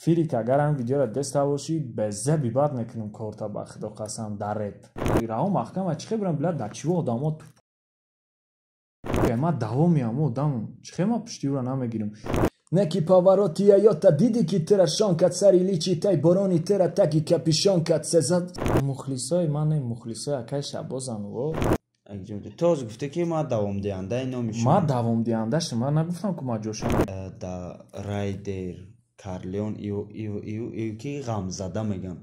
Фирик, агар ҳам видеоро деста бошӣ, безаби бад мекунам корта, ба худо қасам, дар реп. Раҳо маҳкама чӣ хел бирам, била, дар чиво одамо ма давоми ҳамо одамам, чӣ хел ма пушти ӯро намегирам? Неки поворотия ёта диди ки тира шон кад, сари личи тай борони тира таги капишон кад сезад. Мухлисои ман не, мухлисои акай Шабозанво. Тоз гуфте ки ма давомдиҳандаи номи шумо. Ма давомдиҳандашам, ман нагуфтам ку ма ҷошам. Да Райдер Карлеон ию ки ғамзада меган.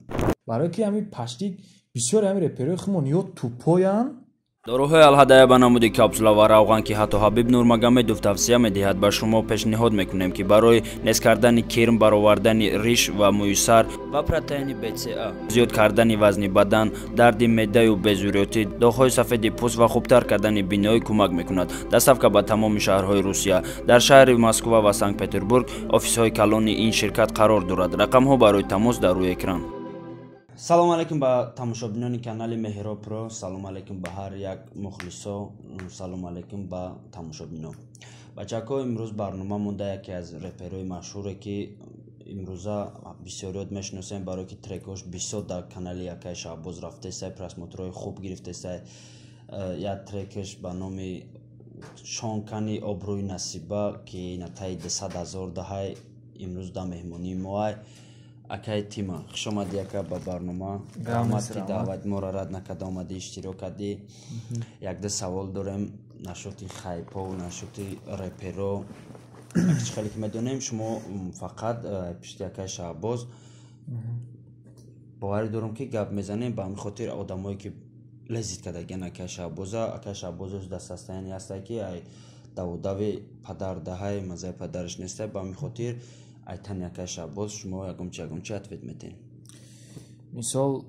Барое ки ҳами пашти бисёри ҳами реперои хумон ё тупоянд. Доруҳои Алҳадая ба намуди капсула ва равған, ки ҳатто Ҳабиб Нурмагомедов тавсия медиҳад, ба шумо пешниҳод мекунем, ки барои нез кардани кирм, баровардани риш ва мӯйсар ва протеини БЦА, зиёд кардани вазни бадан, дарди меъдаю безурётӣ, доғҳои сафеди пӯст ва хубтар кардани биноӣ кӯмак мекунад. Доставка ба тамоми шаҳрҳои Русия. Дар шаҳри Москва ва Санкт Петербург офисҳои калони ин ширкат қарор дорад. Рақамҳо барои тамос дар рӯи экран. Салом алейкум ба тамошобинони канали Меҳроб Про, салом алейкум ба ҳар як мухлисо, салом алейкум ба тамошобино. Бачако, имрӯз барнома монда яке аз реперои машҳуре, ки имрӯза бисёриёт мешиносем, барое ки трекҳош бисёр дар канали Якаи Шаҳбоз рафтесай, просмотрҳои хуб гирифтесай. Як трекеш ба номи «Шонкани обрӯи Насиба», ки натаи 200 000 даҳай, имрӯз дар меҳмонии моай. Акаи Тима, хуш омадӣ, ака, ба барнома. Раҳмат, ки даъвати моро рад накарда омадӣ, иштирок кардӣ. Якда савол дорем нашоти хайпову нашоти реперо. Чӣ хеле ки медонем, шумо фақат пишти акаи Шаҳбоз, боварӣ дорам, ки гап мезанем. Ба ҳамин хотир одамое ки лезить кардагиан акаи Шаҳбоза, акаи Шаҳбоз дар состояние ҳастае, ки ай давудави падар даҳай, маззаи падараш нестай. Ба ҳамин хотир айтани акаи Шаҳбоз шумо ягончи ответ метиҳед. Мисол,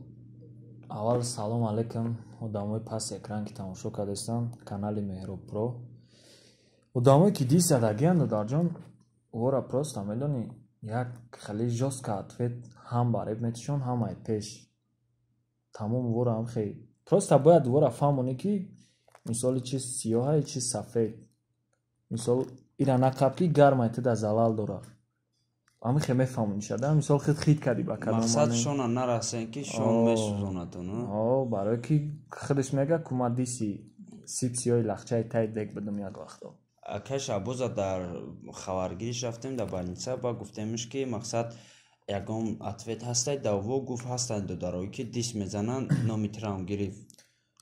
аввал салом алейкум одамои паси экран, ки тамошо кардастанд канали Меҳроб Про, одамое ки дис задагианд. Додарҷон, ора просто медонӣ, як хеле жёстко ответ ҳам ба реп метишон, ҳам ай пеш тамом вора ҳам хе просто бояд вора фаҳмонӣ, ки мисоли чиз сиёҳа, чиз сафед. Мисол, ира нақаб, ки гармай тида залал дорад, ҳамин хе мефаҳмонишада. Мисол, хит хит кардӣ ба кадом мақсад шона нарасен, ки шон месӯзонадон. Барое ки худаш мега ку ма диси сип сиёҳи лахчаи тай дек будум як вақто. Акаи Шаҳбоза дар хабаргириш рафтем дар больница, ба гуфтемш, ки мақсад ягон ответ ҳастай. Давво гуфт, ҳастанд додарое, ки дис мезананд, номи тирам гирифт.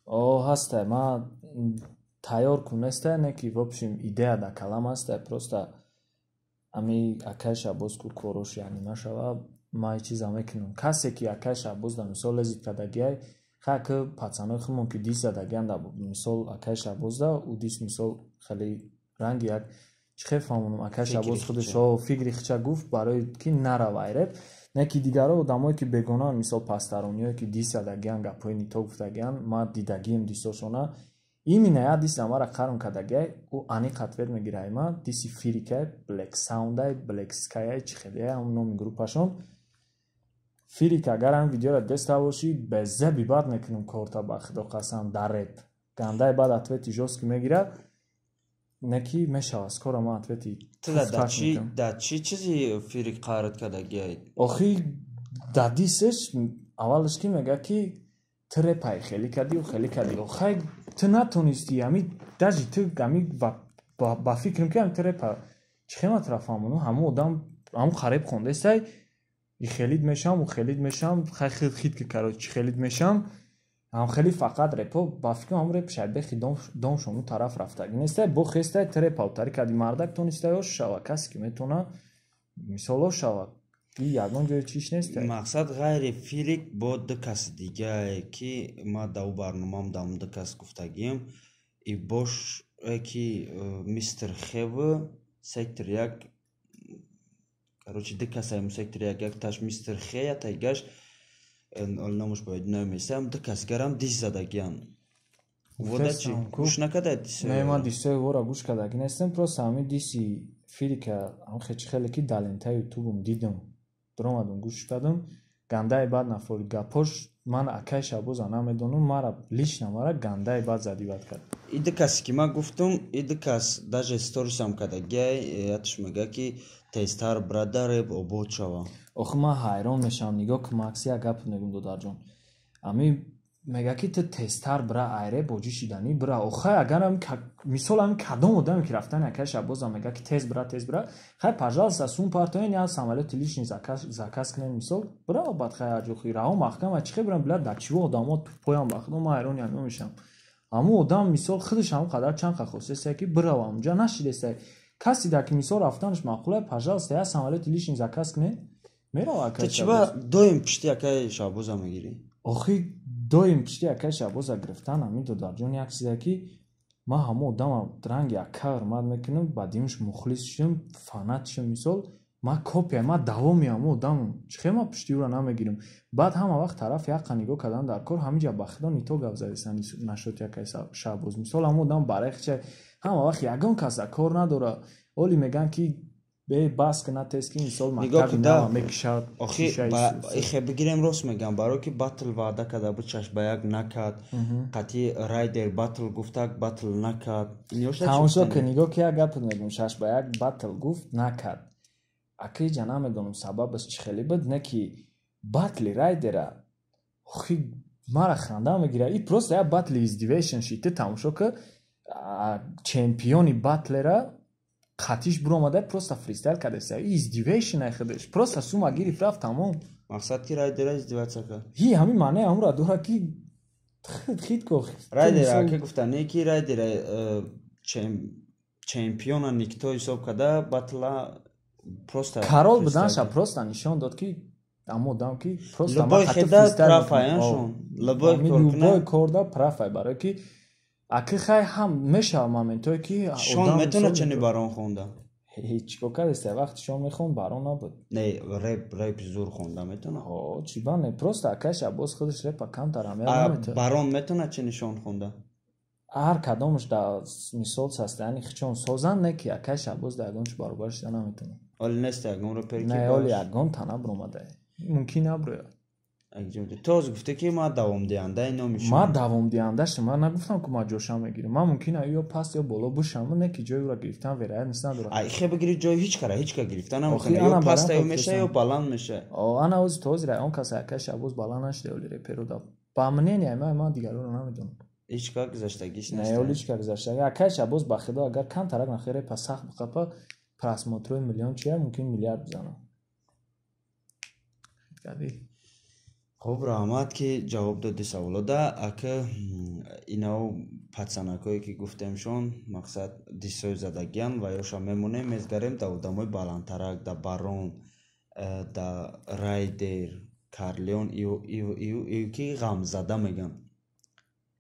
О, ҳастай, ма тайёр кун нестай, не ки в общем идея дар калам ҳастай. Просто ами акаи Шаҳбоз ку корош яъне нашава, ма чиза мекунам. Касе ки акаи Шаҳбоз да мисол лезить кардагиай, хай ки пацанои худмон ки дис задагиан да мисол акаи Шаҳбозда, ӯ дис мисол хеле ранги як чӣ хел фаҳмонам, акаи Шаҳбоз худаш фикри хича гуфт, барои ки нарава ай реп. Не ки дигаро, одамое ки бегонаан, мисол пастарониое ки дис задагиан, гапҳои нито гуфтагиан, ма дидагием дисошона. Именно як диса мара қарм кардагиай, ӯ аниқ ответ мегирай. Ма диси Фирикай, Black Sound-ай, Black Sky-ай, чӣ хелеай ҳам номи группашон. Фирик, агар ҳам видеоро деста бошӣ, безаби бад мекунам корта, ба худо қасам, дар реп гандаи бад ответи жёсткий мегирад. Не ки мешава, скоро ма ответи. Да чӣ чизи Фирик қарат кардагиай? Охи, да дисеш аввалаш ки мега, ки ту репай хеле кардиу хеле кардӣ, охай ту натонисти ами даже ту ами ба фикрам ки ами ту репа чӣ хел матра фаҳмону. Ҳамун одам ҳамун хареб хондестай, и хелид мешавам, у хелид мешавам, хай хит хит ки, короче, чӣ хелид мешавам, ҳам хеле фақат репо. Ба фикрам, ҳамун реп шайбехи домшон у тараф рафтагӣ нестай, бо хестай, ту репа утарӣ кардӣ, мардак тонистай ош шава. Касе ки метавона, мисол, ош шава, и ягон ҷои чиш нестай. Мақсад, ғайри Фирик бо ду каси дигае, ки ма дар ӯ барномаам дар ду кас гуфтагием, и бош ки мистер Хев, сектор як, короче, ду касаем сектор як, якташ мистер Хе, ятагаш номаш бояд намесам, ду кас гарам дис задагиан. Вода чи гӯш накарда? Не, ман дисои вора гӯш кардагӣ нестам. Просто ҳамин диси Фирика ҳам хечи хеле ки дар лентаи ютубум дидам, дуромадам, гӯш кардам, гандаи бад нафорид гапош. Ман акаи Шабоза намедонам, мара лично мара гандаи бад задиват кард. И ду касе ки ман гуфтам, и ду кас даже сторисам кардагиай. Ятш мега, ки Тезтар брада, реп обод шава. Охи, ман ҳайрон мешавам. Нигоҳ ки, Макси, як гап мегум, додарҷон. Ами мега, ки ту тезтар бира, айре боҷӣ шиданӣ бира. Охай, агар мисол ами кадом одаме, ки рафтани акай Шабоза мега, ки тез бира, тез бира, хай, пожалуйста, сум партоен, я самолёти личный заказ кунем, мисол, бира. Бад хай, аҷохи раҳо маҳкам, а чӣ хел бирам, била да чиво одамо тупоям. Ба худо, ман ҳайрони ҳамино мешавам. Ҳамун одам, мисол, худаш ҳамон қадар чанд қа хостесае, ки бирава, ҳамунҷа нашидесае. Касе дар ки, мисол, рафтанаш маъқулае, пожалуйста, я самолёти личный заказ кунем, мерава акай. Ту чиба доим пишти акай Шабоза мегирӣ? Охи, доим пишти акай Шабоза гирифтан, ҳамин, додарҷон, як чизе, ки ман ҳамон одама ранги ака ҳурмат мекунам, ба димш мухлис шудам, фанат шудам. Мисол, ман копия, ман давоми ҳамон одамам. Чӣ хел ман пишти ӯро намегирам? Баъд ҳама вақт тарафи ҳаққа нигоҳ кардан дар кор. Ҳаминҷа ба худо нито гап задесан нашуд якай Шабоз. Мисол, ҳамон одам барехча ҳама вақт ягон каса кор надора. Оли мегӯянд, ки бе бас кина, тез ки, мисол, мактаби нава мекушад. Охи, ихе бигирем, рост мегам, барое ки батл ваъда карда буд, 6-1 накард. Қатъи Райдер батл гуфтак, батл накард. Тамошо ки, нигоҳ ки, як гап мегум: 6-1 батл гуфт, накард. Акиҷа намедонам, сабабаш чӣ хеле буд, не ки батли Райдера, охи, мара ханда мегира. И просто як батли издевation шид. Ту тамошо ки, чемпиони батлера қатиш буромада, просто фристайл кардеса. Издевation ай худаш, просто сума гирифт, рафт, тамом. Мақсад, ки Райдера издеваться кард. Ҳи, ҳамин маънаи ҳамонро дорад, ки хит ко. Райдера ака гуфтане, ки Райдера э, чемпиона никто ҳисоб карда, батла просто король буданша просто нишон дод, ки ҳамон одам, ки просто любой хеда прафаяншон. Любой корда прафай, барое ки аки хай ҳам мешава моментое, ки Шон метавона чани барон хонда? Ҳеҷ чикор кардеста? Вақти шон мехонд, барон набуд. Не, реп зур хонда метавона. Чӣ ба не? Просто акай Шабоз худаш репа камтар ҳамя наметавона. Барон метавона чани шон хонда? Ҳар кадомаш да, мисол, состояние хичон созанд, не ки акай Шабоз да ягон чи баробар шида наметавона. Оли нест ягон репер ки? Не, оли ягон тана буромада, мумкин набурояд. То гуфте, ки ман давомдиҳандаи номи шумо. Ман давомдиҳандаша, ман нагуфтам, ки ман ҷоша мегирам. Ман мумкин ё паст, ё боло бошам, не ки ҷои ӯро гирифтан вероятность надорам. Хе, бигири, ҷои ҳеҷ кара ҳеҷ ка гирифта наметавона, ё паста ё меша, ё баланд меша. Ана ози то озира он каса акай Шабоз баланд нашуда оли реперо да, ба мнение ман, дигароро намедонам. Ҳеҷ ка гузаштагиш. Не, оли ҳеҷ ка гузаштаги. Акай Шабоз, ба худо, агар камтарак нахе репа сахт биқапа, просмотрои миллион чия, мумкин миллиард бизанам. Хуб, раҳмат, ки ҷавоб доди саволода. Ака, инао пацанакое, ки гуфтемшон, мақсад, дисои задагиян ва ёша мемонем, мезгарем да одамои баландтарак, да Барон, да Райдер, Карлеон, ию ки ғамзада меган,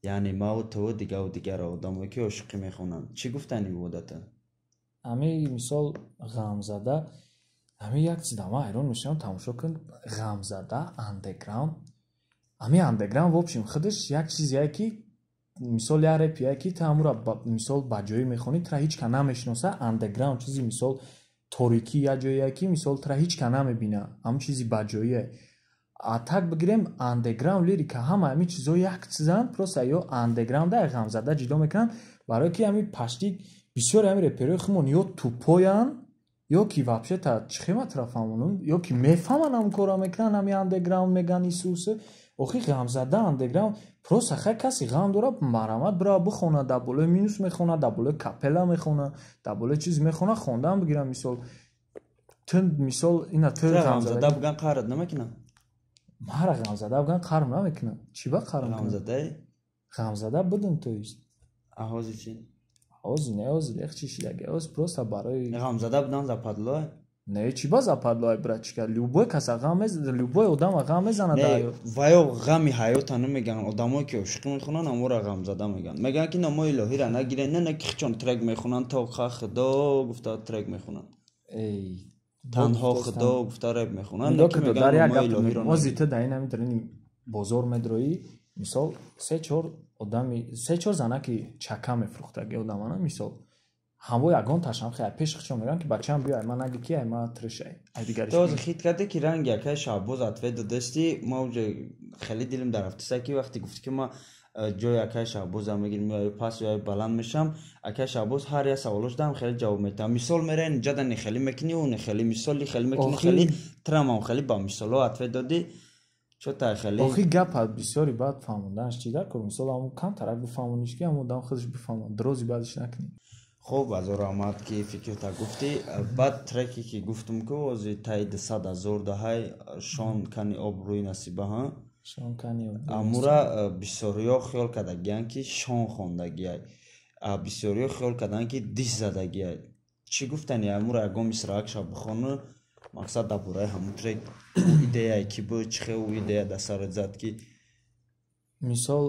яъне маву туву дигаву дигар одамое, ки ошиқӣ мехонанд. Чӣ гуфтани одата? Ҳами, мисол, ғамзада, ҳамин як чиз ман ҳайрон мешавам. Тамошо кун, ғамзада, андеграунд, ҳамин андеграунд, в общем, худаш як чизее, ки, мисол, як репие, ки ту ҳамура, мисол, ба ҷоӣ мехонӣ, тура ҳеҷ ка намешиноса. Андеграунд чизи, мисол, торикӣ, як ҷое, ки, мисол, тура ҳеҷ ка намебина, ҳамун чизи баҷоие. А так бигирем, андеграунд лирика, ҳама ҳамин чизҳо як чизанд, просто ё андеграунда ғамзада ҷидо мекунанд, барое ки ҳамин пашти бисёри ҳамин реперои худмон ё тупоянд, ё ки вообще-то чӣ хема тура фаҳмонам, ё ки мефаҳманд, ҳамн корро мекунанд, ҳами андеграунд меган исусе. Охи, ғамзада, андеграунд, просто хай, касе ғам дора, марҳамат, бирава бихона, дар болои минус мехона, дар болои капела мехона, дар болои чиз мехона, хондаам бигирам. Мисол, ту, мисол, ина ту. Ғамзада буган қарат намекунам? Мара ғамзада буган қарм намекунам. Чӣ ба қарм? Ғамзадаи? Ғамзада будум, то есть. А ҳозир чӣ? Ҳозир не, ҳозир легче шидаги. Ҳозир просто барои Ғамзада будан западло? Не, чӣ ба западло, братчика? Любой каса ғам, любой одама ғам мезанад. Не, ваё ғами ҳаёта намеган. Одамое, ки ошиқӣ мехонанд, амора ғамзада меган. Меган, ки номои илоҳира нагирен, не, не, ки хичон трек мехонанд, то ха худо гуфта трек мехонанд, танҳо худо гуфта реп мехонанд. Дар як гап, ҳозир ту дар ин ҳамин дарини бозор медроӣ, мисол, се чор одами, се чор занаки чака мефурӯхтаги одамана, мисол, ҳамво ягон ташам хе пеш хичон мегӯям, ки бачаам, биё, ай ман наги, ки ай ма тришай, ай дигари. То хит карде, ки ранги акай Шаҳбоз ответ додасти, ма уҷа хеле дилим дарафтиса, ки вақте гуфти, ки ма Ҷои акай Шаҳбоза мегирим, ё пас ё баланд мешам. Акай Шаҳбоз ҳар як саволош дам хеле ҷавоб метиҳам. Мисол мераи, ҷада нехелӣ мекунӣ, ӯ нехелӣ, мисоли хеле мекунӣ, хеле трамам хеле ба мисолҳо ответ додӣ. Чота хеле Охи, гапа бисёри баъд фаҳмонданаш чи дар кор. Мисол, ҳамун камтарак бифаҳмониш, ки ҳамун одам худаш бифаҳмад, дрози баъдиш накунӣ. Хуб, азор раҳмат, ки фикрта гуфтӣ. Баъд треке, ки гуфтум, ку ози таи 200 000 даҳай, «Шон кани обрӯи Насибаҳа». Амура бисёриҳо хиёл кардагиянд, ки Шон хондагиай, бисёриҳо хиёл карданд, ки дисс задагиай. Чӣ гуфтани? Амура ягон мисраакша бихону, мақсад, дар бораи ҳамун трек, идеяе ки буд, чӣ хел ӯ идея дар сарат зад, ки Мисол,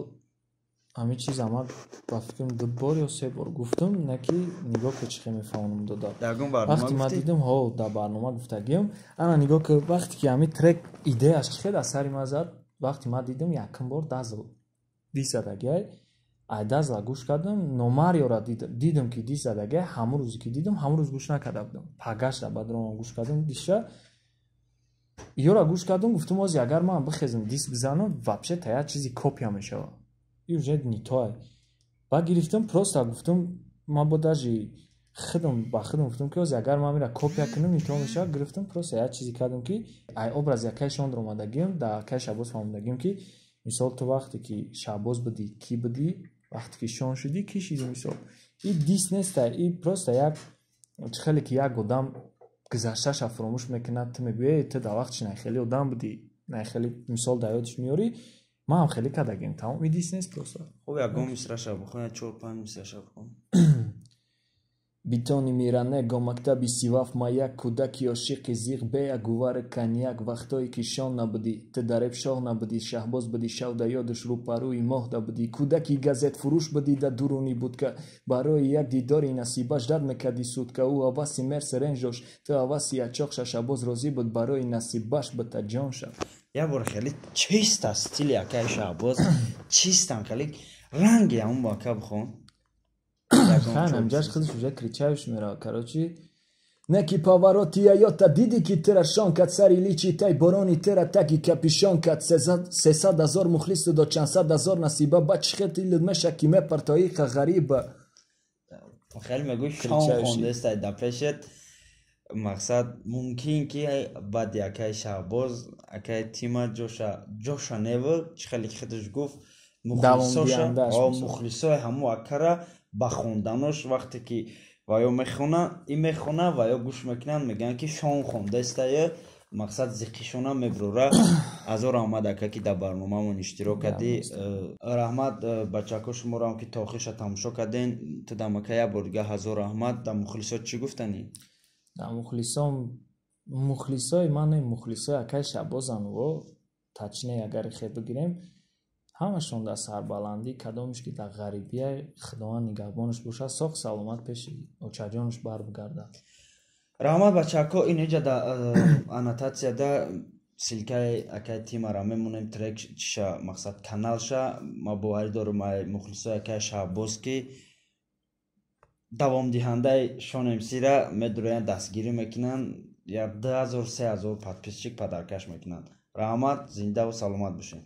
ҳамин чиза ман ба фикрам ду бор ё се бор гуфтам, не ки нигоҳ ки чӣ хел мефаҳмонам дода. Вақте ман дидам, ҳо, дар барнома гуфтагиам. Ана, нигоҳ ки вақте ки ҳамин трек идеяш чӣ хел дар сари ман зад, вақте ман дидам якум бор Дазл дисс задагиай, ай Дазла гӯш кардам, Номариёра дидам, ки дисс задагиай. Ҳамун рӯзе ки дидам, ҳамун рӯз гӯш накарда будам, пагашта баъд ромам гӯш кардам дисша. Ёра гӯш кардам, гуфтам: ози агар ман бихезам, дисс бизанам, вообще та як чизи копия мешавад, и уже не то. Баъд гирифтам, просто гуфтам, ман бо даже худам ба худам гуфтам, ки ози агар ман мира копия кунам, не то мешавад. Гирифтам, просто як чизе кардам, ки ай образи акай Шон омадагиам, дар акай Шабоз фаҳмодагиам, ки мисол, ту вақте ки Шабоз будӣ, кӣ будӣ, вақте ки Шон шудӣ, кӣ шидӣ. Мисол, и дисс неста, и просто як чӣ хеле ки як одам гузашташа фуромӯш мекунад, ту мегӯӣ: ту дар вақти найхеле одам будӣ, найхеле, мисол, дар ёдиш меёрӣ. Ман ҳам хеле кардагим, тамом, и дисс нест просто. Хуб, ягон мисраша бихон, чор панҷ мисраша бихон. Битони мираnego мактаби сиваф, ма як кӯдаки ошиқи зиқ бея гувари коньяк. Вақтое ки Шон набудӣ, ту дар реп шоҳ набудӣ, Шаҳбоз будӣ, шав да ёдаш рӯпарӯи моҳ да будӣ. Кӯдаки газетфурӯш будӣ да дуруни будка, барои як дидори Насибаш дард мекардӣ сутка. Ӯ ҳаваси Мерси, Ренж дошт, ту ҳаваси ячоқша. Шаҳбоз розӣ буд барои Насибаш бита ҷонша. Як бор хеле чиста стили акаи Шаҳбоз, чистам хеле ранги ҳамун бо ака бихон. Ҳамҷаш худаш уже кричаешь мерава, короче. Неки повороти аёта диди, ки тира шон кад, сари личи тай борони тира таги капюшон кад. 300 000 мухлису до чандсад ҳазор Насиба, ба чӣ хел дилат меша, ки мепартои ха ғариба? Хеле мегӯй, Шон хондестай да пешет. Мақсад, мумкин ки баъди акаи Шаҳбоз акаи Тима ҷоша нева, чӣ хеле ки худаш гуфт, мухлисои ҳамун акара ба хонданош, вақте ки ва ё мехона, и мехона, ва ё гӯш мекунанд, мегӯянд, ки Шон хондастае. Мақсад, зиқишона мебурора. Азор омад, ака, ки дар барномаамон иштирок кардӣ. Раҳмат, бачако, шуморо ки то охирша тамошо карден. Ту дамака як бор дига ҳазор раҳмат. Дар мухлисот чӣ гуфтанӣ? Дар мухлисом, мухлисои ман не, мухлисои акаи Шабозанво, точнее, агар хел бигирем, ҳамашон дар сарбаландӣ, кадомеш ки дар ғарибия, Худованд нигаҳбонаш бошад, соғ саломат пеши очаҷонаш барбигардад. Раҳмат, бачако. Инҷа да аннотатсияда ссылкаи акаи Тимара мемонем, трек чиша, мақсад, каналша. Ма боварӣ дорам, ай мухлисои акаи Шаҳбоз, ки давомдиҳандаи Шон МСра медуроянд, дастгирӣ мекунанд, як 2000, 3000 подписчик подаркаш мекунанд. Раҳмат, зиндаву саломат бошед.